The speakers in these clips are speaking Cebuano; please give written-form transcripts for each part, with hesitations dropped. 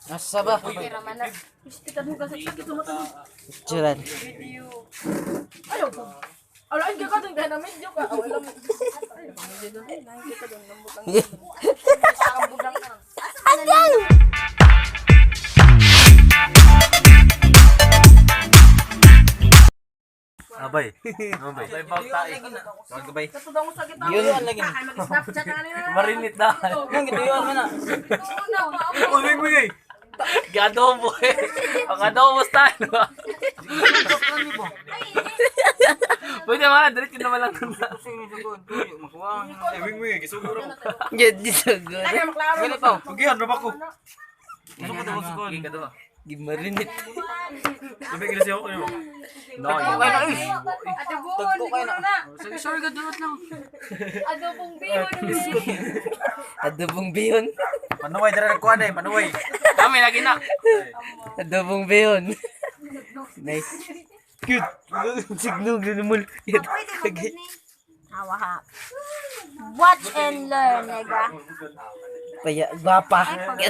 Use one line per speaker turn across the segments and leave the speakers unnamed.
Nasa ba? Picturean.
Ayaw po. Ala, hindi ka doon, kaya na medyo ka. Wala mo.
Abay. Abay. Abay.
Yun.
Ay, mag-snapchat na nila.
Marinit na.
Nang gituyon man na.
Uy, uy, uy. Gadobo eh. Ang adobo style ba? Pwede man, diretso naman lang dun.
Eh, wing wing, gisuguro.
Yun, gisuguro.
Ay, maklaro.
Pugihan ra ba ko?
Sige ka.
Gimarinit.
Sabi gina siya ako niyo.
No,
Adobon, siguro na.
Sorry, gadulot lang.
Adobong bihon.
Adobong bihon.
Panuway dira nagkuan eh, panuway.
Kami lagi na.
Adobong bihon. Nice. Cute. Signog na namul.
Hawa. Watch and learn, nigga.
Kaya, gwapa.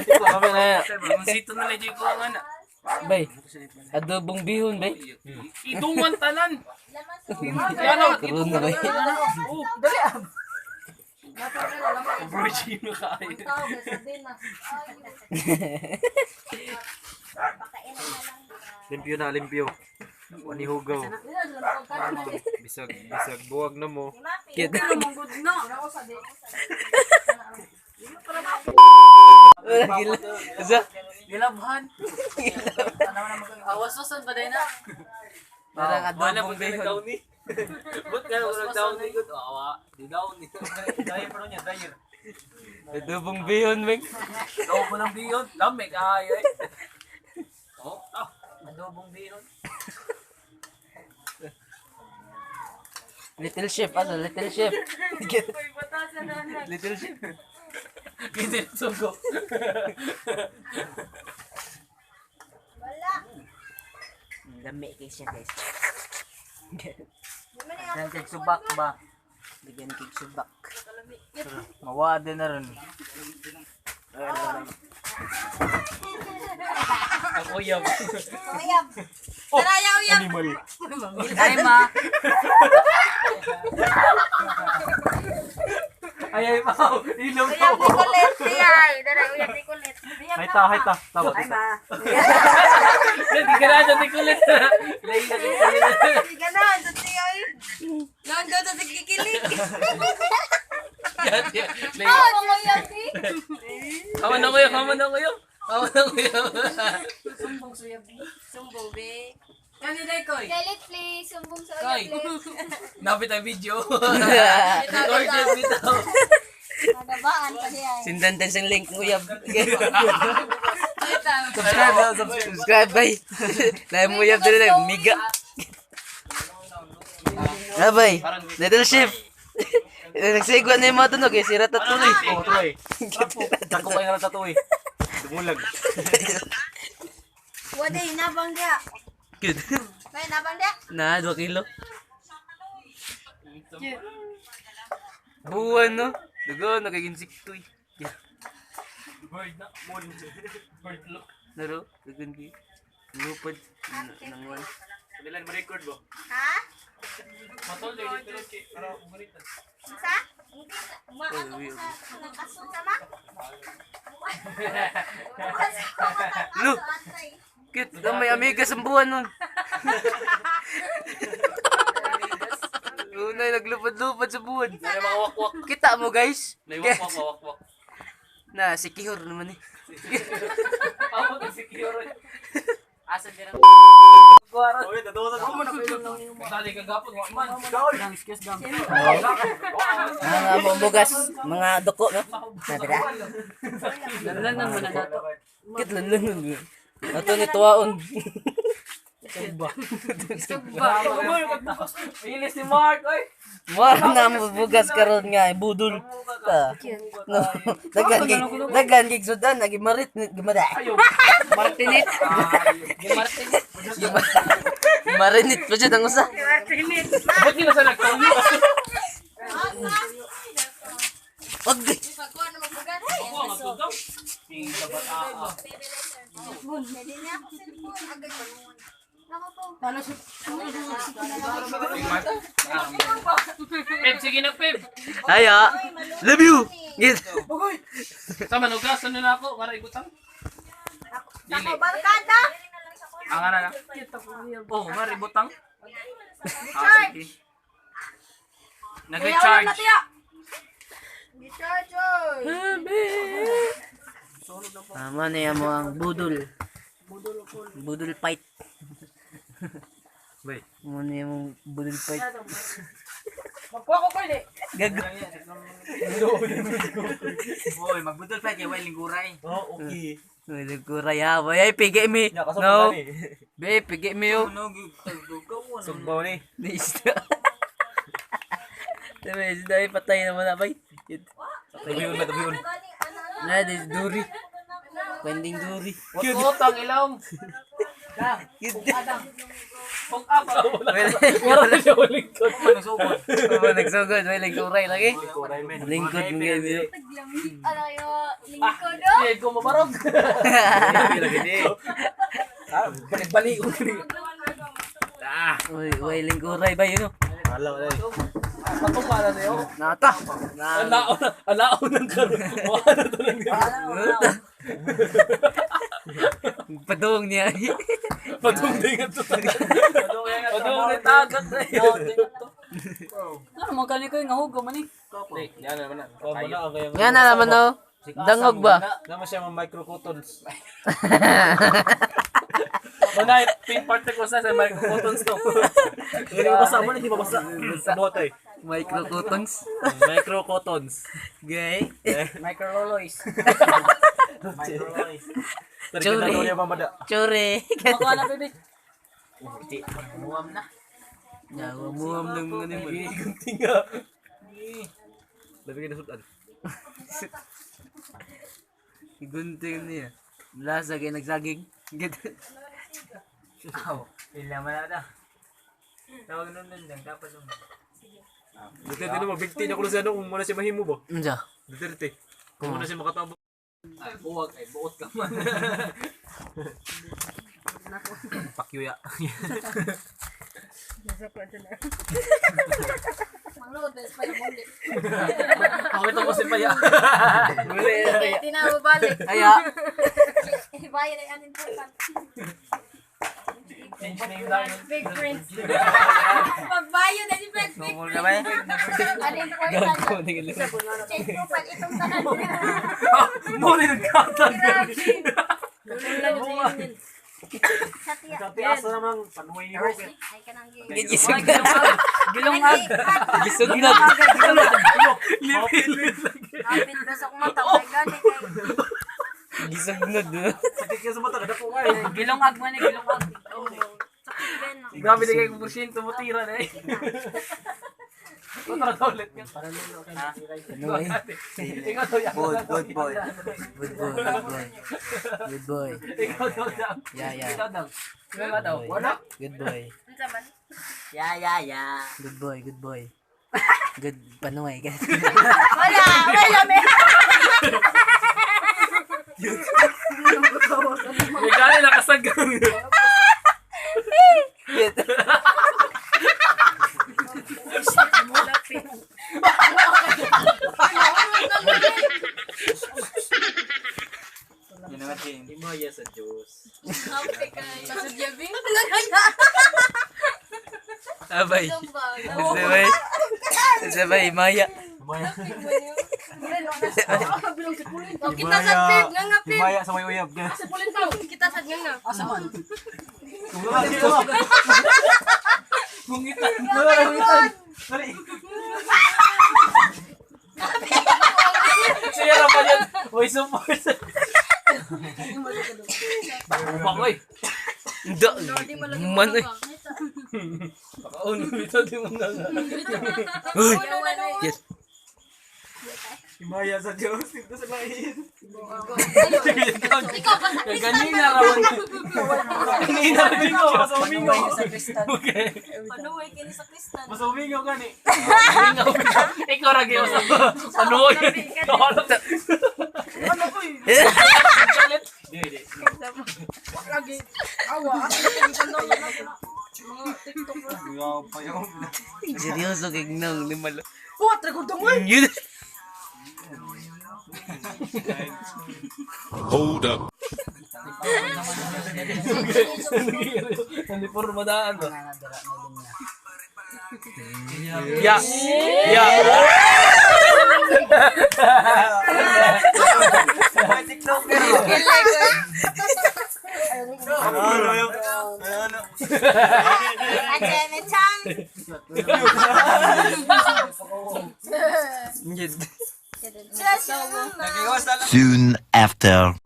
Kami na. Masito na lang ko nga na.
Bay. Adobong bihon, bay.
Idungan tanan. Ano?
Corona, bay.
Virgin na kayo.
Limpyo na, limpyo. Wani hugaw. Bisag bisag buwag na mo.
Cute. Wala gila. Sa?
Gilabhan. Awas-wasan ba din na?
Parang adobong bihon.
ni. Ba't ka naman nag-down ni? Awa, di down ni.
Dayer pa niya, dayer.
Adobong bihon, bay.
Adobo ng bihon. Lamig ay ay. Oh, ah. Adobong bihon.
Little chef, ano? Little chef. Little chef.
Kasi sugo.
Lami kay siya, guys. Bigyan kay subak ba? Bigyan kay subak.
Mawa din na ron.
Ako yam.
Uyab. Tara, yaw, yaw.
Animal.
Ay, ma.
Ay ay pao. Ilong
Uyab ni Colette, ay. Tara, uyab ni Colette.
Hay ta, hay ta. Tawa.
Ay, ma.
Hindi ka na dyan kulit. Lain na kulit.
Hindi ka na, andun siya, ay. Nandun sa kikilig.
Lain.
Oh, uyab ni.
Kaman na kayo, kaman na kayo. Kaman na kayo.
Sumbong, be.
Galit, please. Sumbong sa
Koy.
ulit, please.
Napit ang video. Recorded bitaw.
Madabaan pa siya. Eh.
Sindan tayo siyang link, uyab. Subscribe, subscribe, bay. Lain mo uyab dali lang, miga. Ah, bay. Little chef. Nagsigwa na yung mga tunog, eh. Si Ratatouille.
Oh, tuloy. Dako kayo nga tatuoy. Dumulag.
Wala, nabang dia.
Good.
May nabang dia.
Na, 2 kilo. Buwan, no? Dugo, nagiging siktoy. Yeah.
Bird na. Moon. Bird look.
Naro, dugon ki. Lupad. Nangwan.
Kanilan mo record bo.
Ha?
Matol eh. Dito lang kay. Para umuritan.
Sa?
Umaano ko sa nakaso.
Sama?
Lu! Cute. Ah, may amigas ang buwan nun. Unay, naglupad-lupad sa buwan.
May mga wakwak.
Kita mo, guys.
May wakwak, wakwak.
Na, si Kihor naman eh.
Ako na si Kiyoro. Asa din ang
Oy, tatuo sa mo na.
Dali kagapon, wa man.
Mga bugas, mga duko, no? Nadira.
Lanlan mo na nato.
Cute, lanlan. Ato ni tuwaon.
Sugba. Ilis ni Mark, oy.
Wala na mo bugas karon nga eh, budol. Ta. No. Dagan kay dagan kay sudan nagi marit gimada.
Martinit. Martinit.
Marinit pa siya ang usa.
Ba't nila sa nagtawag?
Wag.
Pagkuha na magbugas.
Ako ang agtudong. Si Dabat.
Pwede niya ako cellphone. Ako po.
Talo si
Peb, sige na Peb.
Aya. Love you. Yes.
Sa manugasan na ako, para ibutang. Dili.
Ako barkada.
Ang ara na. Oh, nga ributang. Ah, sige.
Kaya ulam na
Nag-recharge.
tiya.
Recharge oy.
Tama na yan mo ang budol. Budol fight.
Bay.
Mo na yung budol fight.
Magkuha ko koy di.
Gago.
Hoy, magbudol pa kay way lingguray.
Oh, okay.
Kuray ha. Boy, ay pigi mi.
Nya kaso
No.
ni.
Be, pigi mi oh.
Sugbaw ni.
Ni isda. Diba, isda ay patay naman na bay.
Tabiyon ba tabiyon.
Na, this duri. Pending duri.
Utang ilong. Pog up.
Wala siya lingkod.
Manusugod.
Wala nagsugod, may lingkuray lagi.
Lingkod men.
Lingkod mo kayo.
Ano yung lingkod oh?
Sige, ko mabarog.
Lagi ni. Ah, balik-balik ko ni. Ah,
Uy, uy, lingkuray ba yun oh.
wala wala.
Patong pala niyo.
Nata. Na.
Alao na, alao ng karon. Wala na to lang.
Padung niya.
Patong dingat to. Patong ni tagat na yun.
Ano man kani koy nga hugo man ni.
Yan naman na.
Oh, wala ang kaya.
Nga na naman oh. Dangog ba?
Nama siya mga microcotons.
Mga pin particles na sa microcotons to.
Hindi mabasa mo, hindi mabasa. Buhat ay.
Microcotons.
Microcotons.
Gay.
Microloloys.
Churi.
Churi. Mamada.
Chore.
Makuha na bebe.
Muam na.
Yawa muam ng mga ni mo.
Tinga. Labi ka na sudan.
Gunting niya. Lasa kay nagsaging. Git.
Aw, ila man na. Tawag nun nun lang tapos um.
Duterte na mabigti niya ko sa ano kung muna siya mahimo ba.
Unsa?
Duterte. Kung muna siya makatabo.
Ay, buwag ay buot ka man.
Pakyuya.
Mangload, bes pa yung muli.
Ako ito kasi paya.
Kaya tinababalik.
Aya.
Bayan ay unimportant.
Change name lang.
Big prince. Magbayo na si Big Big Prince. Unimportant. Change profile itong tanan.
Mo ni nagkatag.
Sa tiya.
Dati asa namang panuay ni Rocket.
Ay ka nang gay.
Gisug.
Gilong ag.
Gisug na.
Lipilit lagi.
Kapit na sa kumata. Ay gani kay.
Gisug na.
Sakit kaya sa mata kada ko ay.
Gilong ag man ni gilong ag.
Grabe na kay porsyento mo tira na eh. Tara ulit ka.
Ano eh?
Ikaw daw yan.
Good boy. Good boy. Good boy. Good boy.
Ikaw daw daw.
Yeah, yeah.
Ikaw daw. Ikaw daw. Wala.
Good boy.
Unsa man?
Yeah, yeah, yeah. Good boy, good boy. Good panuay ka.
Wala, wala me.
May gani nakasagang.
Himaya sa Diyos.
Abay. Sabay. Sabay, Maya.
Himaya.
Kita sa pip, nga nga pip.
Himaya sa may uyab.
Kita sa nga nga.
Asa man?
Siya ra pa yan. Way support. Bang oy.
Da. Man eh.
Pakaon bitaw di mo na.
Uy. Yes.
Himaya sa Diyos. Dito sa lain.
Ikaw ba sa kristal?
Ganina rawan. Ganina rawan. Mas umingaw. Okay.
Panuway kini sa kristal.
Mas umingaw gani.
Umingaw. Ikaw ra gyud sa panuoy.
Ano ko eh.
Di di.
Lagi. Awa. Asa na yung tanaw na na. Mga TikTok na.
Umingaw pa yun.
Seryoso kay nang ni malo.
Buhat, record mo eh.
Yun.
Hold up.
Hindi puro madaan ba? Ya. Ya.
Ano yun? Ano?
Ate, chang. Sila sila mama.
Soon after.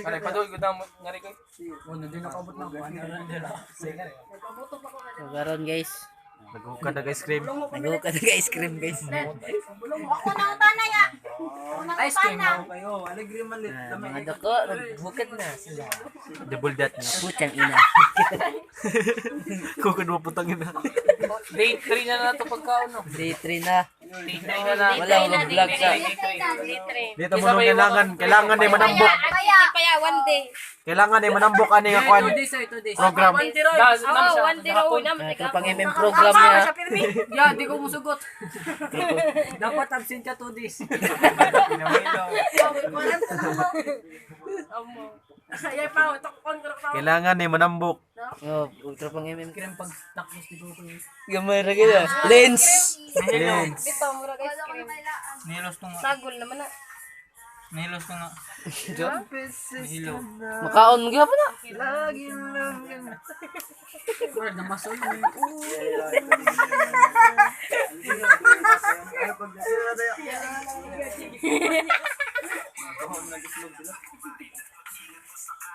Pare padol gud ang ngari ko.
So, karon guys.
Naghuka na ice cream.
Naghuka na ice cream guys.
Ako na ang tanay ah. Ako na ang tanay.
Ah, mga dako, nagbukat na sila.
Double that.
Putang ina.
Kukun mo putang ina.
Day 3 na na to pagkaon no.
Day 3 na.
Day 3 na na.
Wala akong vlog sa.
Dito mo nung kailangan, kailangan ay manambok.
Kaya, kaya one day.
Kailangan ay manambok ani nga kwan. Program.
Oh, one day raw na
Ito pang MM program niya.
Ya, di ko musugot. Dapat absent ka 2 days.
Ay, pa, takon ka pa.
Kailangan ay manambok.
Oh, ultra pang MM.
Krem pag tapos di ko ko.
Gamay ra gid. ah. Lens.
Lens.
Bitaw mura guys.
Nilos to nga.
Sagol naman na.
Nilos to nga. Nihilo.
Makaon mo gyapon na.
Word na masol.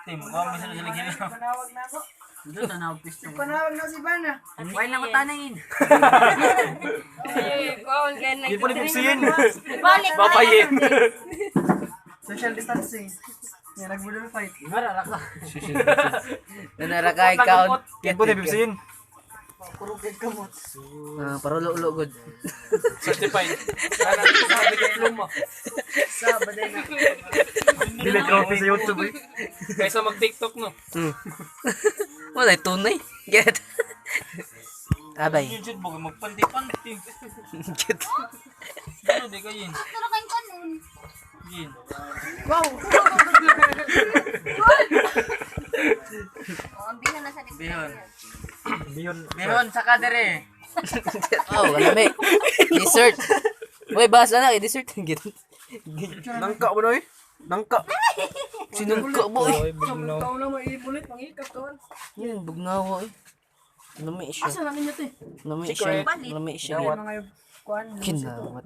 Tim, ko mo sila sila gila.
Panawag na si Bana.
Why na ko tanangin?
Ay, kaon kay
Di po ni Pipsiin.
Balik.
Papayin.
Social distancing. Yan, nagbudol fight.
Nanara kay kaon.
Di po ni Pipsiin.
Ah, parulo-ulo gud.
Certified. Sana sabi ko diploma.
Dili trophy sa YouTube eh.
Kaysa mag-TikTok no.
Wala tunay. Get. Abay.
YouTube mo magpanti-panti.
Get.
Ano di kayo?
Pero kayong kanon.
Gin.
Oh, ang bihan na sa
Bihon.
Bihon.
Bihon sa kadere.
Oh, kalami. Dessert. Uy, basta na dessert. Get.
Nangka mo na eh. Nangka.
Sinungka mo eh.
Taon na maibulit, pangikap taon.
Yun, bugnawa eh. Lami siya.
Asa na ninyo te?
Lami siya. Lami siya.
Mga yung kuan.
Kinawat.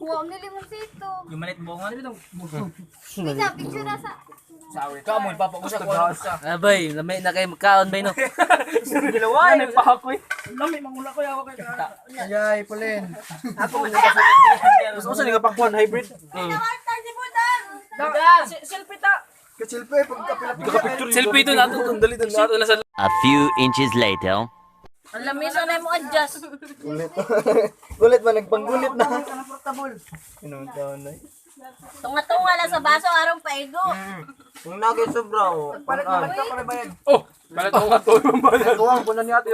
Wow, nilimong sito.
Yung malit bunga.
Pizza, picture na sa.
Ka mo ipapausap ko sa.
Abay, lami na kayo magkaon bay no.
Dalawa ay pa ako eh.
Lami, mangula ko yawa kay
Ayay, pulin.
Mas usa ni nga pangkuan hybrid.
Nawarta si Budan.
Selfie ta.
Kasilpe, pagkapila-pila.
Selfie to nato tong dali nato na sa
A few inches later.
Ang lamisa na mo adjust.
Gulit. Gulit ba? Nagpanggulit na. Inom taon na.
Tunga-tunga lang sa baso arong paigo.
Kung nagay sobra, oh.
Palit na ka para bayad.
Oh, balat ko nga to yung balat.
Tuwang ko na niya ate.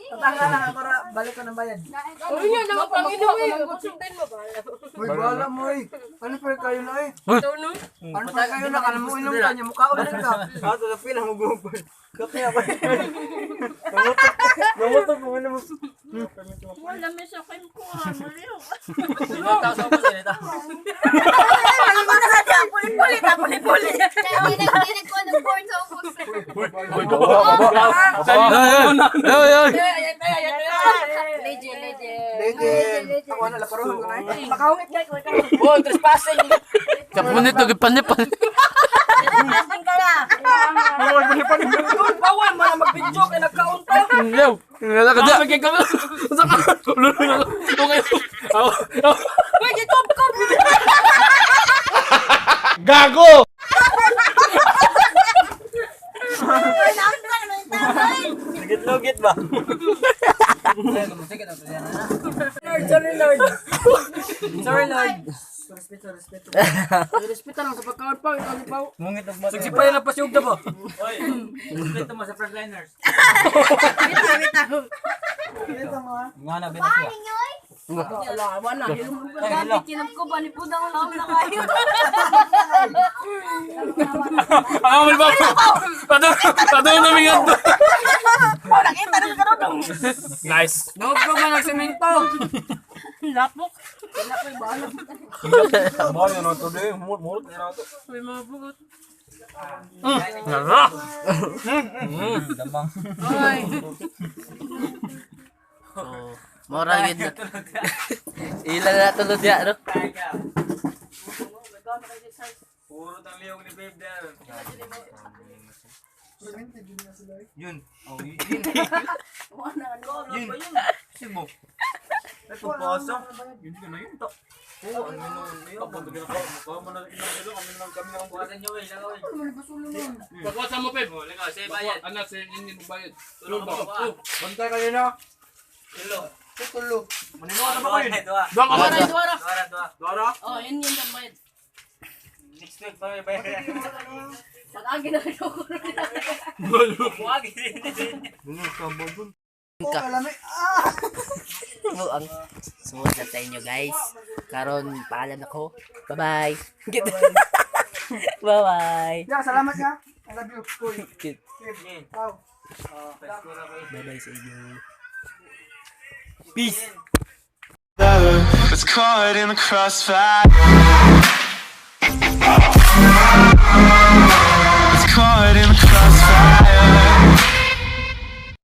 Tatanga lang para balik ko ng bayad.
Uy, nga naman pang ino eh. Sundin mo ba?
Uy, bala mo eh. Ano pa kayo na eh?
Ito no?
Ano pa kayo na? Alam mo, inom ka niya. Mukha ulit ka. Ato, kape lang. Magugol. Kape ako. Namutok. Namutok mo na mo.
Wala lamisa kayo ko ah. Maliw.
Ako
na sa diyan, pulit-pulit ah, pulit-pulit.
Kaya hindi ko ng corn sa ubos.
Legend, legend.
Legend. Ako na, laparohan ko na eh.
Makahungit guys, wala ka.
Oh, trespassing. Kapunit to gipanip.
Asing ka na.
Bawal man ang mag-video kay nagkaunta.
Yo, wala ka
Ah, magiging kami. Sa ka. Ulo na. Okay. Aw.
Uy, gitop ko.
Gago!
Ay, naunsa naman yung tao, ay.
Lugit-lugit ba?
Lord, sorry Lord. Sorry Lord. Respeto lang sa pagkaon pa, ikaw ni Pao.
Mungit og mata.
Sugsipay na pasiyog na ba?
Oy, split mo sa frontliners.
Wait lang, wait lang.
Nga na ba siya?
Ninyoy.
Wala, wala. Hilom mo pa.
Grabe, kinap ko, panipudang lang na kayo.
Ang amal ba? Pato na namin yan.
Oh, nakita na ka ron.
Nice.
No bro man nagsemento.
Lapok.
Mo yun to de, murot na to.
May mga bugot.
Nara.
Damang.
Ay.
So, mora gid na. Ila na tulod ya, no?
Puro tang liyong ni Babe there. Yun. Oh, yun. Yun. Simo. Ay, pagpasa. Yun ka na yun. Oo, ano na yun.
Bukasan nyo, eh. Lagaw, eh.
Pagkuha mo, Peb.
Lagaw, say bayad.
Anak, sa inyo mo bayad.
Tulong ba?
Oh, bantay kayo na.
Tulo.
Tulo.
Maninood na ba kayo? Dua.
Duang ka ba?
Duara, duara.
Dua, dua.
Dora?
Oh, yun yun ang bayad.
Next week pa may bayad.
Pag-agi na kayo ko.
Buwag.
Ka. Buang. Sumuot na sa inyo, guys. Karon, paalam ako. Bye-bye. Bye-bye.
Yeah, salamat ya. I love you. Cool. Wow.
Bye-bye sa inyo.
Was caught in the crossfire.